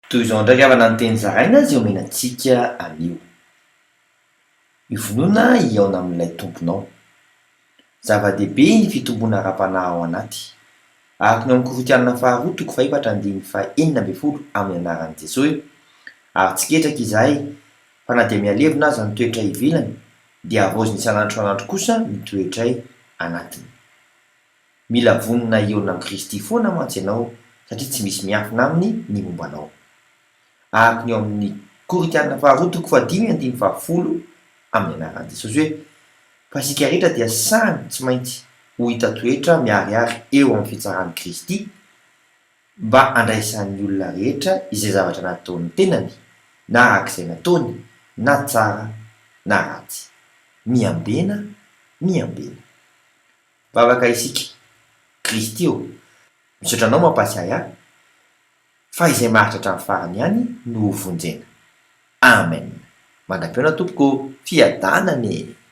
Toy izao indray havana ny teny zaraina izay omena antsika anio. Mivonona hihaona amin'ilay Tomponao. Zava-dehibe ny fitomboana ara-panahy ao anaty. Araka ny ao amin'ny Korintiana faharoa toko fahefatra andininy faha-16 amin'ny anaran'i Jesoa hoe, Ary tsy ketraka izahay, fa na dia mihalevona aza ny toetray ivelany, dia havaozina isan'andro isan'andro kosa ny toetray anatiny. Mila vonona hihaona amin'i Kristy foana mantsy ianao satria tsy misy miafina aminy ny momba anao. Araka ny ao amin'ny Korintiana faharoa toko fahadimy andininy fahafolo amin'ny anaran'i Jesosy hoe, Fa isika rehetra dia samy tsy maintsy ho hita toetra miharihary eo amin'ny fitsaran'i Kristy, mba handraisan'ny olona rehetra izay zavatra nataon'ny tenany, na araka izay nataony, na tsara na ratsy. Miambena, miambena. Vavaka isika. Kristy ô, misaotra Anao mampahatsiahy ahy fa izay maharitra hatramin'ny farany ihany no ho vonjena. Amen. Mandra-pihaona tompoko ô, fiadanana e!